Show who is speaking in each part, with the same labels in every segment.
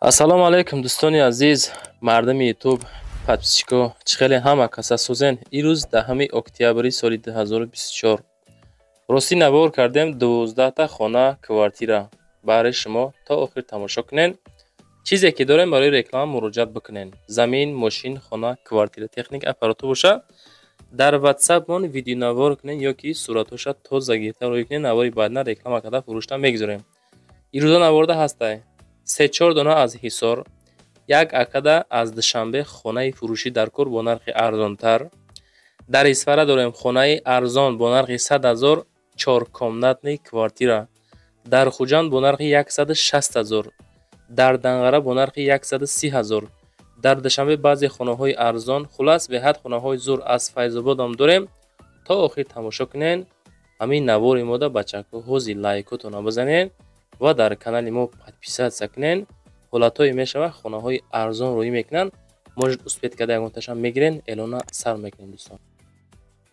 Speaker 1: Ассалому алайкум, дӯстони азиз, мардуми Ютуб, подписчико, чӣ хеле ҳама каса сӯзен. Ирӯз 10 октябри соли 2024 ростӣ навор кардем 12-та хона, квартира баҳри шумо. То охир тамошо кунед. Чизе ки дорем, барои реклама муроҷиат бикунед. Замин, мошин, хона, квартира, техника, аппаратҳо боша, дар ватсапмон видеонавор кунед ё ки суратҳоша тоза гирифта рӯй кунед. Навори баъдна реклама карда, фурӯшта мегузорем. Ирӯза наворда ҳастай се-чор дона аз Ҳисор, як акада аз Душанбе хонаи фурӯшӣ дар кор бо нархи арзонтар. Дар Исфара дорем хонаи арзон бо нархи 100 000, чоркомнатный квартира. Дар Хуҷанд бо нархи 160 000, дар Данғара бо нархи 130 000, дар Душанбе баъзе хонаҳои арзон. Хулас, беҳад хонаҳои зур аз Файзободам дорем. То охир тамошо кунед ҳамин навори мода. Бачако, ҳози лайкотона бизанед ва дар канали мо подписаться кунед. Ҳолатҳое мешавад, хонаҳои арзон рӯӣ мекунанд, может, успеть карда ягонташам мегирен. Эълона сар мекунем, дӯстон.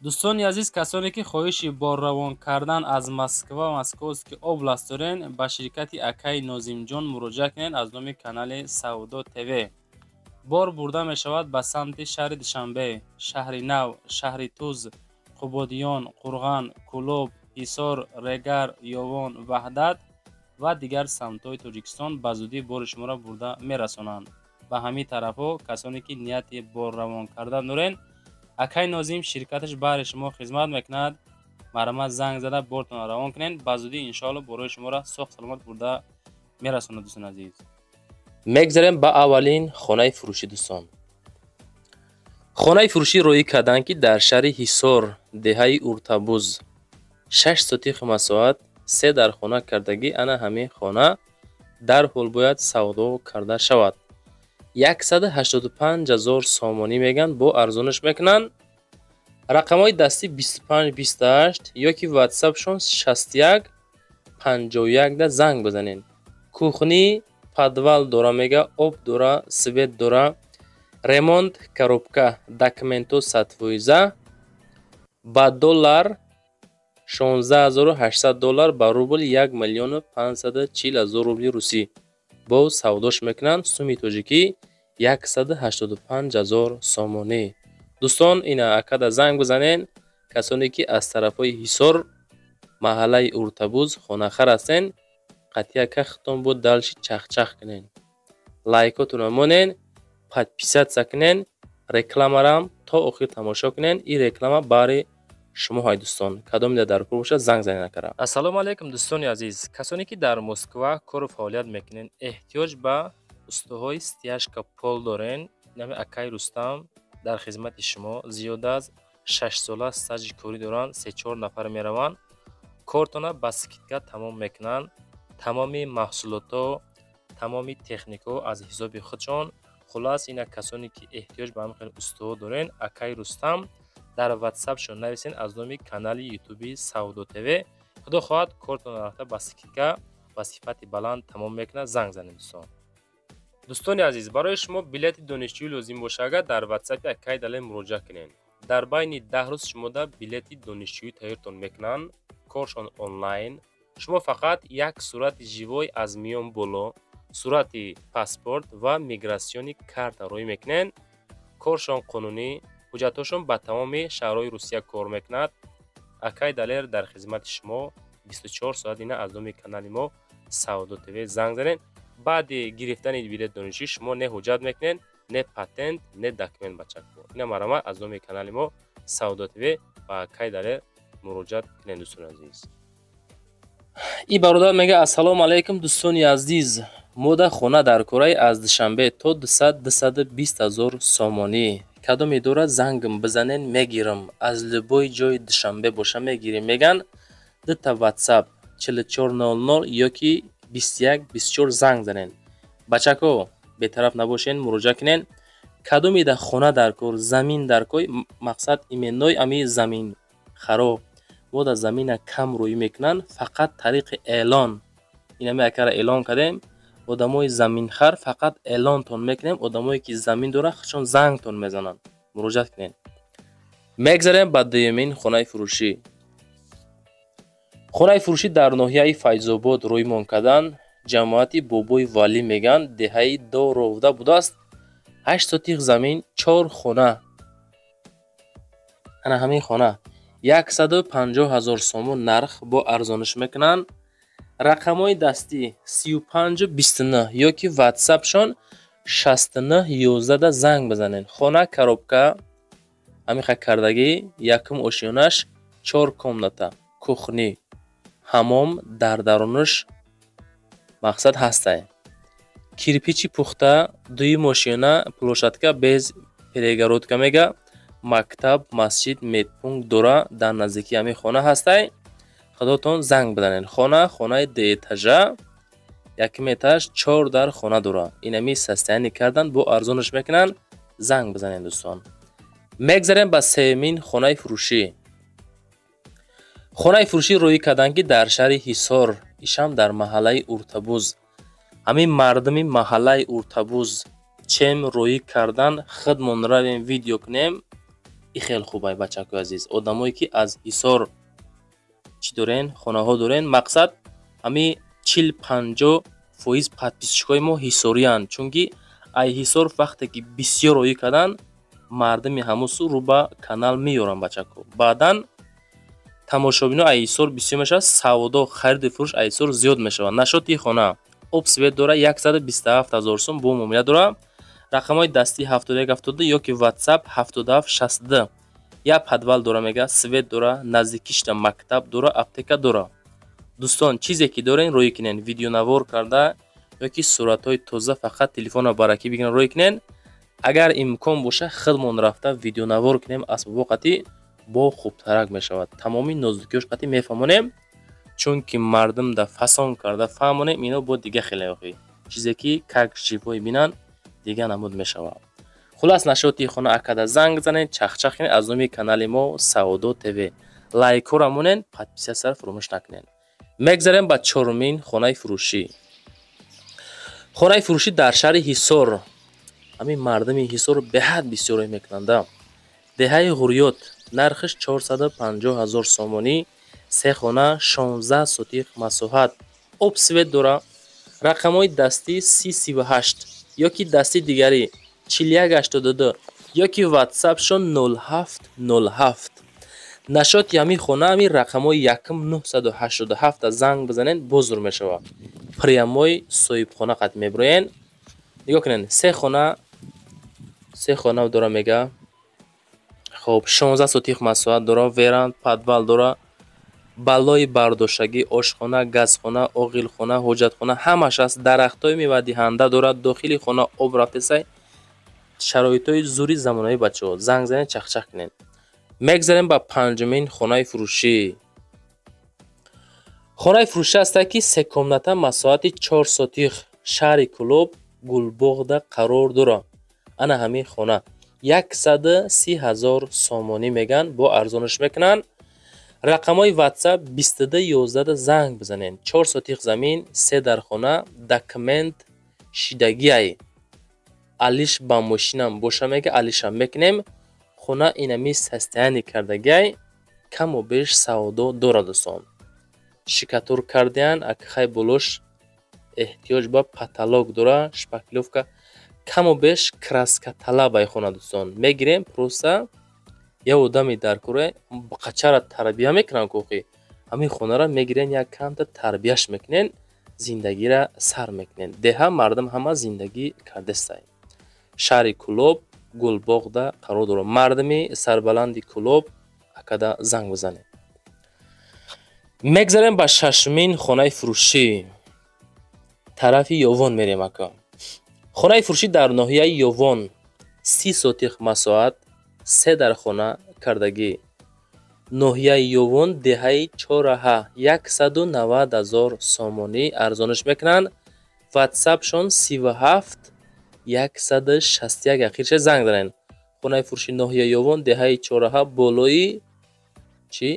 Speaker 2: Дӯстони азиз, касоне ки хоҳиши борравон кардан аз Москва, Московский область дорен, ба ширкати акаи Нозимҷон муроҷиат кунед. Аз номи канали Савдо ТВ бор бурда мешавад ба самти шаҳри Душанбе, Шаҳри Нав, Шаҳри Туз, Қубодиён, Қурған, Кӯлоб, Ҳисор, Регар, Ёвон, Ваҳдат ва дигар самтҳои Тоҷикистон. Ба зудӣ бори шуморо бурда мерасонанд ба ҳамин тарафҳо. Касоне ки нияти борравон кардан дорен, акаи Нозим ширкаташ баҳри шумо хизмат мекунад. Марҳамат, занг зада бортонро равон кунед. Ба зудӣ, иншоалло, борои шуморо соғ саломат бурда мерасонад, дӯстони азиз.
Speaker 1: Мегзарем ба аввалин хонаи фурӯшӣ, дӯстон. Хонаи фурӯшӣ роӣ карданд, ки дар шаҳри Ҳисор, деҳаи Уртабуз, 6 сотих масоҳат, се дар хона кардагӣ. Ана ҳамин хона дарҳол бояд савдо карда шавад. 185 000 сомонӣ мегӯянд, бо арзонаш мекунанд. Рақамҳои дастӣ 25 28 ё ки ватсапшон 61 51 да занг бизанед. Кухни, подвал дора, мега, об дора, свет дора, ремонт, коробка, документо 100%. Ба доллар 16 800 доллар, ба рубл 1 540 000 рубли русӣ боз савдош мекунанд. Суми тоҷикӣ 185 000 сомонӣ. Дӯстон, ина акада занг бизанед. Касоне ки аз тарафҳои Ҳисор, маҳаллаи Уртабуз хонахар ҳастен, қатъияка худтон бо дальше чахчах кунед. Лайкотонро монед, подписаться кунед, рекламарам то охир тамошо кунед. Ин реклама баҳри шумо ҳай, дӯстон. Кадоме дар кор бошад, занг занед накара. Ассалому алайкум, дӯстони азиз. Касоне ки дар Москва кору фаъолият мекунед, эҳтиёҷ ба устоҳои стяжка пол дорен, нами акаи Рустам дар хизмати шумо. Зиёда аз 6-сола стажи корӣ доранд. Се-чор нафар мераванд, кортона ба скидка тамом мекунанд. Тамоми маҳсулотҳо, тамоми техникаҳо аз ҳисоби худшон. Хулас, ина касоне ки эҳтиёҷ ба ҳамин хел устоҳо дорен, акаи Рустам дар ватсапшон нависен аз номи канали ютуби Савдо ТВ. Худо хоҳад, кортона рафта ба скидка, ба сифати баланд тамом мекунад. Занг занед, дӯстон. Дӯстони азиз, барои шумо билети донишҷӯӣ лозим боша, агар дар ватсапи акаи Далер муроҷиат кунед, дар байни 10 рӯз шумода билети донишҷӯӣ тайёртон мекунанд. Коршон онлайн. Шумо фақат як сурати живой аз миён боло, сурати паспорт ва миграционный карта рӯй мекунед. Коршон қонунӣ, ҳуҷҷатҳошон ба тамоми шаҳрҳои Русия кор мекунад. Акаи Далер дар хизмати шумо 24 соат. Ина аз номи канали мо Савдо ТВ занг занед. Баъди гирифтани билет донишҷӯӣ шумо не ҳуҷҷат мекунед, не патент, не документ, бачако. Ина марҳамат, аз номи канали мо Савдо ТВ ба акаи Далер муроҷиат кунед, дӯстони азиз. Ин бародар мегӯяд: «Ассалому алайкум, дӯстони азиз, мода хона дар кораи аз Душанбе то 200-220 ҳазор сомонӣ. Кадоме дорад, зангм бизанед, мегирам. Аз любой ҷои Душанбе боша, мегирем», мегӯянд. Дута ватсап 4400 ё ки 2124 занг занед. Бачако, бетараф набошен, муроҷиат кунед. Кадоме дар хона дар кор, замин дар кор, мақсад именной ами заминхаро мо дар замина кам рӯӣ мекунанд, фақат тариқи эълон. Инами акара эълон кардем. Одамои заминхар, фақат эълонтон мекунем. Одамое ки замин доранд, худшон зангтон мезананд. Муроҷиат кунед. Мегзарем ба дуюмин хонаи фурӯшӣ. Хонаи фурӯшӣ дар ноҳияи Файзобод рӯймон карданд. Ҷамоати Бобои Валӣ мегӯянд, деҳаи Доровда будааст. 8 сотих замин, 4 хона. Ана ҳамин хона 150 000 сомон нарх, бо арзониш мекунанд. Рақамҳои дастӣ 35 29 ёки ватсапшон 69 11 занг бизанед. Хона коробка ҳамиха кардагӣ, якум ошёнаш 4 комната, кухня, ҳаммом дар дарунаш мақсад ҳастай. Кирпичи пухта, дуюм ошёна площадка без перегородка мега, мактаб, масҷид, медпункт дора, дар наздикии ҳамин хона ҳастай. Худотон занг бизанед. Хона хонаи дуэтажа, якум этаж чор дар хона дора. Инами состояние кардан, бо арзонаш мекунанд. Занг бизанед, дӯстон. Мегзарем ба сеюмин хонаи фурӯшӣ. Хонаи фурӯшӣ рӯӣ карданд, ки дар шаҳри Ҳисор, ишам дар маҳаллаи Уртабуз. Ҳамин мардуми маҳаллаи Уртабуз чем рӯӣ кардан, худмон равем, видео кунем. И хел хубай, бачакои азиз, одамое ки аз Ҳисор чӣ дорен, хонаҳо дорен. Мақсад, ҳамин 40-50% подписчикои мо ҳисориянд, чунки ай Ҳисор вақте ки бисёр роӣ карданд, мардуми ҳамун сӯ рӯ ба канал меёранд, бачако. Баъдан тамошобино ай Ҳисор бисёр мешавад, савдо, хариду фурӯш ай Ҳисор зиёд мешавад. Нашоти хона об, свет дора, 127 000 сум бо муомила дора. Рақамҳои дастӣ 71 72 ёки ватсап 77 62. Як подвал дора мега, свет дора, наздикишта мактаб дора, аптека дора. Дӯстон, чизе ки дорен, рӯӣ кунен, видеонавор карда ёки суратҳои тоза, фақат телефонро баракӣ бигирен, рӯӣ кунен. Агар имкон боша, худмон рафта видеонавор кунем, асбобо қатӣ бо хубтарак мешавад. Тамоми нозукиёш қатӣ мефаҳмонем, чунки мардум да фасон карда фаҳмонем, ино бо дига хеле охӣ чизе ки как живой бинанд, дига намуд мешавад. Хулас, нашоти хона акада занг занед, чахчах кунед. Аз номи канали мо Савдо ТВ лайкҳоро монед, подписаться фуромӯш накунед. Мегзарем ба чорумин хонаи фурӯшӣ. Хонаи фурӯшӣ дар шаҳри Ҳисор. Ҳамин мардуми Ҳисор беҳад бисёрое мекунанда. Деҳаи Ғурёт, нархаш 450 000 сомонӣ, се хона, 16 сотих масоҳат, об, свет дора. Рақамҳои дастӣ 30 38 ёки дасти дигарӣ 41 82 ёки ватсапшон 07 07. Нашоти ҳамин хона ҳамин рақамҳои якум 987 занг бизанед, бозур мешавад. Прямой соҳибхона қат мебироен. Нигоҳ кунед, се хона, се хона дора мега. Хоб, 16 сотих масоҳат дора, веранда, подвал дора, баллои бардоштагӣ, ошхона, газхона, оғилхона, ҳоҷатхона ҳамаш аст. Дарахтҳои мевадиҳанда дорад, дохили хона об рафтесай. Шароитҳои зури замонавӣ, бачаҳо, занг занед, чахчах кунед. Мегзарем ба панҷумин хонаи фурӯшӣ. Хонаи фурӯшӣ ҳастад, ки се комната, масоҳати 4 сотих, шаҳри Кӯлоб, Гулбоғда қарор дорад. Ана ҳамин хона 130 000 сомонӣ мегӯянд, бо арзониш мекунанд. Рақамҳои ватсап 22 11 занг бизанед. 4 сотих замин, се дар хона, документ шидагиай. Алиш ба мошинам боша мега, алишам мекунем. Хона инами состояние кардагиай, каму беш савдо дорад, дӯстон. Штукатур кардиян, акхай болош эҳтиёҷ ба потолок дора, шпаклёвка, каму беш краскаталабай хона, дӯстон. Мегирем, просто як одами дар кӯра қачара тарбия мекунанд кохи. Ҳамин хонаро мегирен, як камта тарбияш мекунен, зиндагиро сар мекунен. Деҳа мардум ҳама зиндагӣ кардестай. Шаҳри Кӯлоб, Гулбоғда қарор дорад. Мардуми сарбаланди Кӯлоб, акада занг бизанед. Мегзарем ба шашумин хонаи фурӯшӣ. Тарафи Ёвон мерем, ака. Хонаи фурӯшӣ дар ноҳияи Ёвон, 30 сотих масоҳат, се дар хона кардагӣ. Ноҳияи Ёвон, деҳаи Чораҳа, 190 000 сомонӣ арзониш мекунанд. Ватсапшон 37 161 ахирша занг занед. Хонаи фурӯши ноҳияи Ёвон, деҳаи Чораҳа, болои чӣ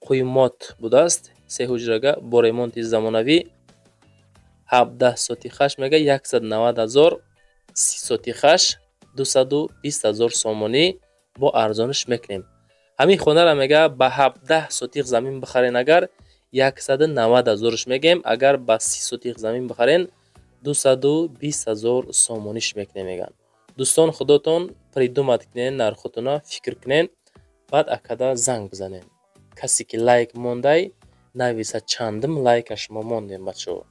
Speaker 1: Қуймот будааст. Се ҳуҷрага бо ремонти замонавӣ, 17 сотихаш мега 190 000, 30 сотихаш 220 000 сомонӣ, бо арзониш мекунем. Ҳамин хонаро мега ба 17 сотих замин бихарен агар 190 ҳазорш мегем. Агар ба 30 сотих замин бихарен, 220 ҳазор сомониш мекунем, мегӯянд. Дӯстон, худотон придумать кунен, нархотона фикр кунен, баъд акада занг бизанен. Касе ки лайк мондай, нависа чандум лайка шумо мондем, бачаҳо.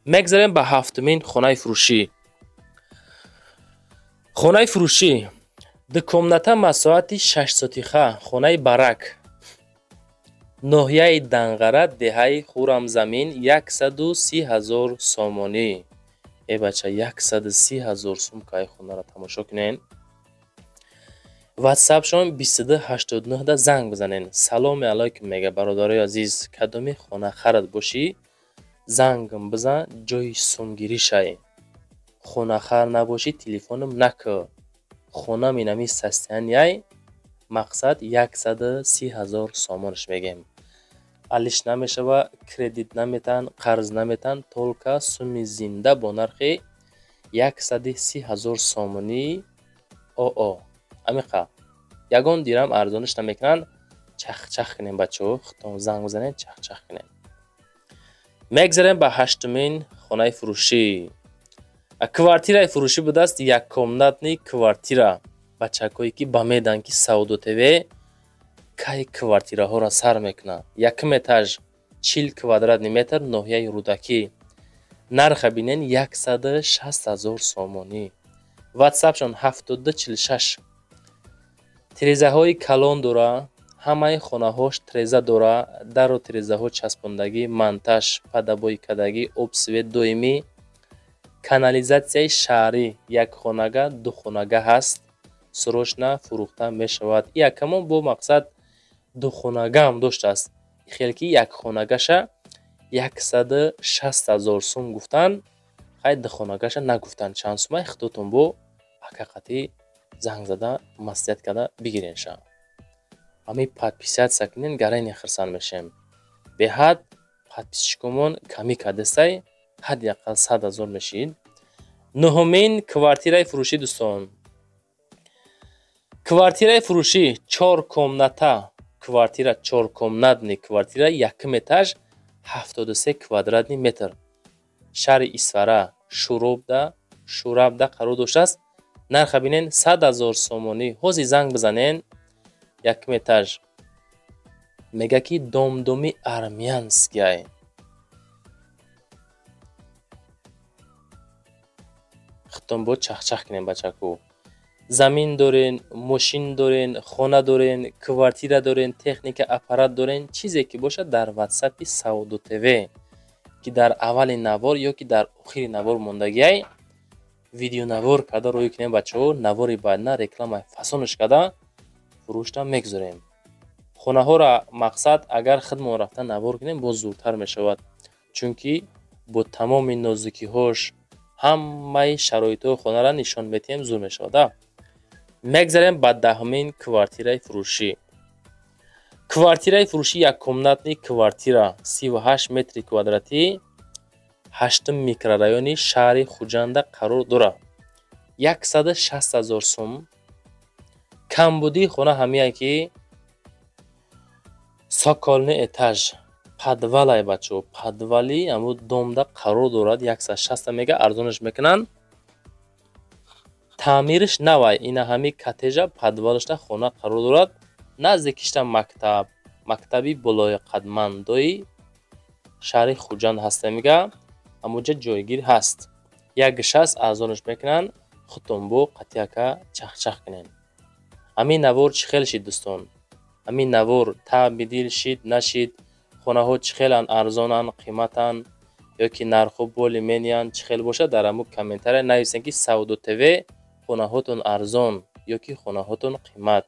Speaker 1: Мегзарем ба ҳафтумин хонаи фурӯшӣ. Хонаи фурӯшӣ дукомната, масоҳати 6 сотиха, хонаи барак, ноҳияи Данғара, деҳаи Хурамзамин, 130 ҳазор сомонӣ. Э бача, 130 ҳазор сум кай хонаро тамошо кунен. Ватсапшон 2289-да занг бизанен. Саломи алайкум, мега, бародарои азиз, кадоми хона харад бошӣ, зангам бизан, ҷои сумгиришай. Хонахар набошӣ, телефонам накӯ. Хонам инами состоянияй, мақсад 130 ҳазор сомонаш мегем. Алиш намешава, кредит наметаҳанд, қарз наметаҳанд, только суми зинда бо нархи 130 ҳазор сомонӣ. Оо, амиқа ягон дирам арзониш намекунанд. Чахчах кунем, бачаҳо, худтон занг бизанед, чахчах кунем. Мегзарем ба ҳаштумин хонаи фурӯшӣ. Квартираи фурӯшӣ будааст, яккомнатный квартира. Бачакое ки ба медан ки Савдо ТВ кай квартираҳоро сар мекунад. Якум этаж, 40 квадратный метр, ноҳияи Рӯдакӣ. Нарха бинен, 160 ҳазор сомонӣ. Ватсапшон 7246. Тирезаҳои калон дора, ҳамаи хонаҳош тиреза дора, дару тирезаҳо часпондагӣ, монтаж, подобойкардагӣ, об, свет доимӣ, канализатсияи шаҳрӣ, якхонага, духонага ҳаст. Срочно фурӯхта мешавад. Якамон бо мақсад духонагаам доштааст. Хел ки якхонагаша 160 ҳазор сум гуфтанд, хай, духонагаша нагуфтанд чанд сумай. Худотон бо акақатӣ занг зада, маслиҳат карда бигиренша. Ҳамин подписаться кунен, гарайне хирсанд мешем. Беҳад подписчикомон камӣ кардестай, ҳадди ақал 100 ҳазор мешид. Нуҳумин квартираи фурӯшӣ, дӯстон. Квартираи фурӯшӣ чор комната квартира, чоркомнатный квартира, якум этаж, 73 квадратный метр, шаҳри Исфара, Шӯрабда қарор доштааст. Нарха бинен, 100 ҳазор сомонӣ. Ҳозир занг бизанен. Якум этаж, мега ки домдоми армянскиай. Худтон бо чахчах кунем, бачаку. Замин дорен, мошин дорен, хона дорен, квартира дорен, техника, аппарат дорен, чизе ки бошад, дар ватсапи Савдо ТВ, ки дар аввали навор ё ки дар охири навор мондагиай, видеонавор карда рӯй кунем, бачаҳо. Навори баъдна рекламаи фасонаш карда фурӯшта мегузорем. Хонаҳоро, мақсад, агар худмон рафта навор кунем, боз зудтар мешавад, чунки бо тамоми нозукиҳош ҳамаи шароитҳои хонаро нишон медиҳем, зуд мешавад. Мегзарем ба даҳумин квартираи фурӯшӣ. Квартираи фурӯшӣ яккомнатный квартира, 38 метри квадратӣ, ҳаштум микрорайони шаҳри Хуҷанда қарор дорад, 160 ҳазор сум. Камбудии хона ҳамие ки цокольный этаж, подвалай, бачаҳо, подвали ҳамун домда қарор дорад. 160-та мега, арзонаш мекунанд. Таъмириш навай, ина ҳами коттежа подвалашда хона қарор дорад. Наздикишта мактаб, мактаби болоқадмандои шаҳри Хуҷанд ҳаста, мега, ҳамонҷа ҷойгир ҳаст. 1,60 арзонаш мекунанд. Худтон бо қатъияка чахчах кунед. Ҳамин навор чӣ хел шид, дӯстон? Ҳамин навор таъби дил шид, нашид? Хонаҳо чӣ хеланд, арзонанд, қиматанд ё ки нархҳо боли мениянд? Чӣ хел бошад, дар ҳамун комментария нависед, ки Савдо ТВ хонаҳотон арзон ё ки хонаҳотон қимат,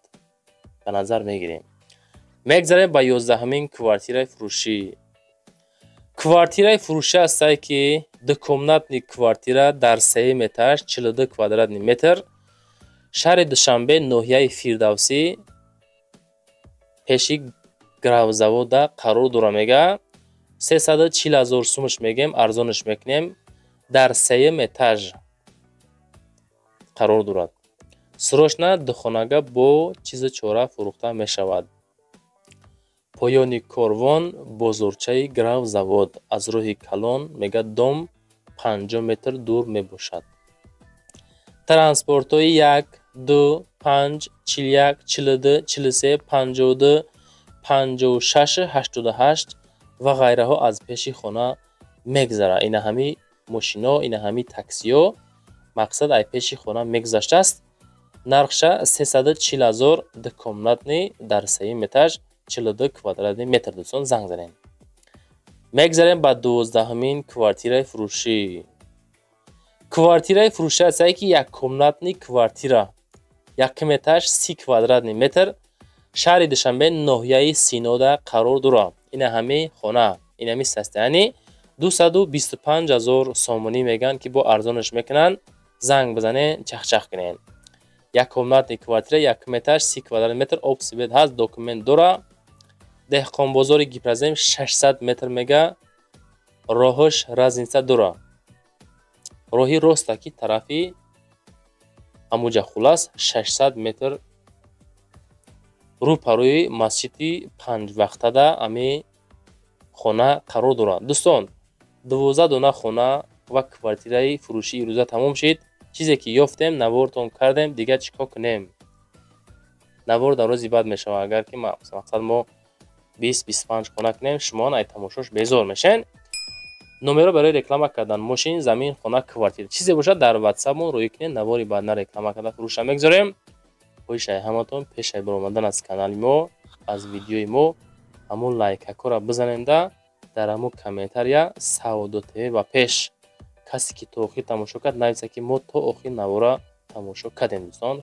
Speaker 1: ба назар мегирем. Мегзарем ба 11-ҳамин квартираи фурӯшӣ. Квартираи фурӯшӣ ҳастае ки дукомнатный квартира дар сеюм этаж, 42 квадратный метр, шаҳри Душанбе, ноҳияи Фирдавсӣ, пеши гравзавода қарор дора, мега, 340 ҳазор сумаш мегем, арзонаш мекунем. Дар сеюм этаж қарор дорад. Срочно духонага бо чизу чора фурӯхта мешавад. Поёни корвон, бозорчаи Гравзавод, аз роҳи калон, мега, дом 50 метр дур мебошад. Транспортҳои 1, 2, 5, 41, 42, 43, 52, 56, 88 ва ғайраҳо аз пеши хона мегзарад. Ина ҳами мошино, ина ҳами таксиҳо, мақсад, ай пеши хона мегузаштааст. Нархша 340 000, двухкомнатный, дар сеюм этаж, 42 квадратный метр. Дӯстон, занг занед. Мегзарем ба 12-ҳамин квартираи фурӯшӣ. Квартираи фурӯшӣ астае, ки яккомнатный квартира, якум этаж, 30 квадратный метр, шаҳри Душанбе, ноҳияи Синода қарор дорад. Ина ҳами хона, инами состояние. 225 000 сомонӣ мегӯянд, ки бо арзонаш мекунанд. Занг бизанед, чахчах кунед. Яккомнатный квартира, якум этаж, 30 квадратный метр, об, свет ҳаст, документ дора. Деҳқонбозори Гипрозем 600 метр, мега, роҳаш разница дора, роҳи роста, ки тарафи ҳамуҷа. Хулас, 600 метр рӯ парои масҷиди панҷвақтада ами хона қарор дорад. Дӯстон, 12 дона хона ва квартираи фурӯшии ирӯза тамом шид. Чизе ки ёфтем, навортон кардем. Дигар чӣ кор кунем? Навор дар рӯзи баъд мешавад. Агар ки, мақсад, мо 20-25 хона кунем, шумоан ай тамошош безор мешен. Номеро барои реклама кардан мошин, замин, хона, квартира, чизе бошад, дар ватсапмон рӯй кунед. Навори баъдна реклама карда фурӯша мегузорем. Хоҳишаи ҳаматон, пешаи баромадан аз канали мо, аз видеои мо, ҳамун лайкакҳоро бизаненда, дар ҳамун комментария «Савдо ТВ ба пеш». Касе ки то охир тамошо кард, нависа, ки мо то охир навора тамошо кардем. Дӯстон.